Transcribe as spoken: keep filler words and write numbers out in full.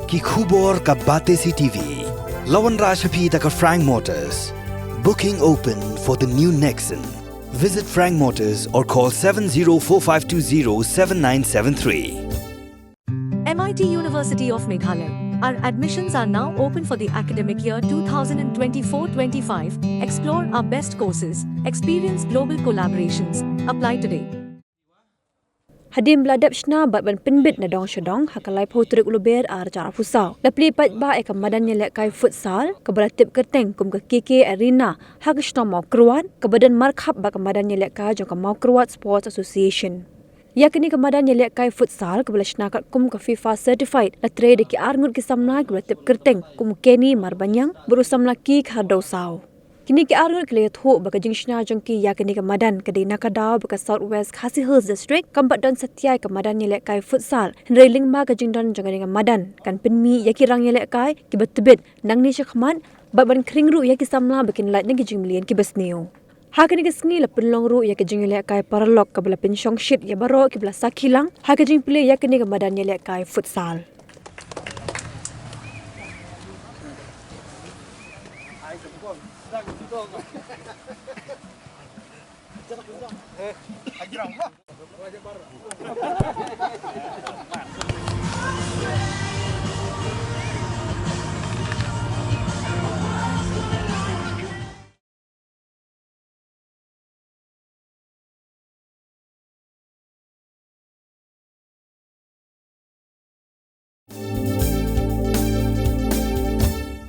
Ki khubor ka Batesi T V. La wanrah sha phi da ka Frank Motors. Booking open for the new Nexon. Visit Frank Motors or call seven zero four five two zero seven nine seven three. M I T University of Meghalaya. Our admissions are now open for the academic year two thousand twenty-four twenty-five. Explore our best courses, experience global collaborations. Apply today. Hadien ba la dep shna bad ban pynbit na dong sha dong ha ka laiphew tarik u Lber ar hajar arphew saw, la plie paidbah ïa ka madan ïalehkai futsal kaba la tip kyrteng kum ka K K Arena ha ka shnong Mawkyrwat, kaba don markhap bad ka madan ïalehkai jong ka Mawkyrwat Sports Association. Ïa kane ka madan ïalehkai futsal kaba la shna katkum ka FIFA Certified la trei da ki arngut ki samla kiba la tip kyrteng kum u Kenny Marbaniang bad u samla Ki Khardaw Saw. Kine ki arngut ki la ïathuh ba ka jingshna jong ki ïa kane ka madan ka dei na ka daw ba ka South West Khasi Hills District kam pat don satia ïa ka madan ïalehkai futsal, hynrei lyngba ka jingdon jong kane ka madan kan pynmih ïa ki rang ïalehkai kiba tbit nangne shakhmat bad ban khring ruh ïa ki samla ba kin lait na ki jingmlien kiba sniew. Ha kane ka sngi la pynlong ruh ïa ka jingïalehkai paralok kaba la pynshongshit ïa baroh kiba la sakhi lang ha ka jingplie ïa kane ka madan ïalehkai futsal.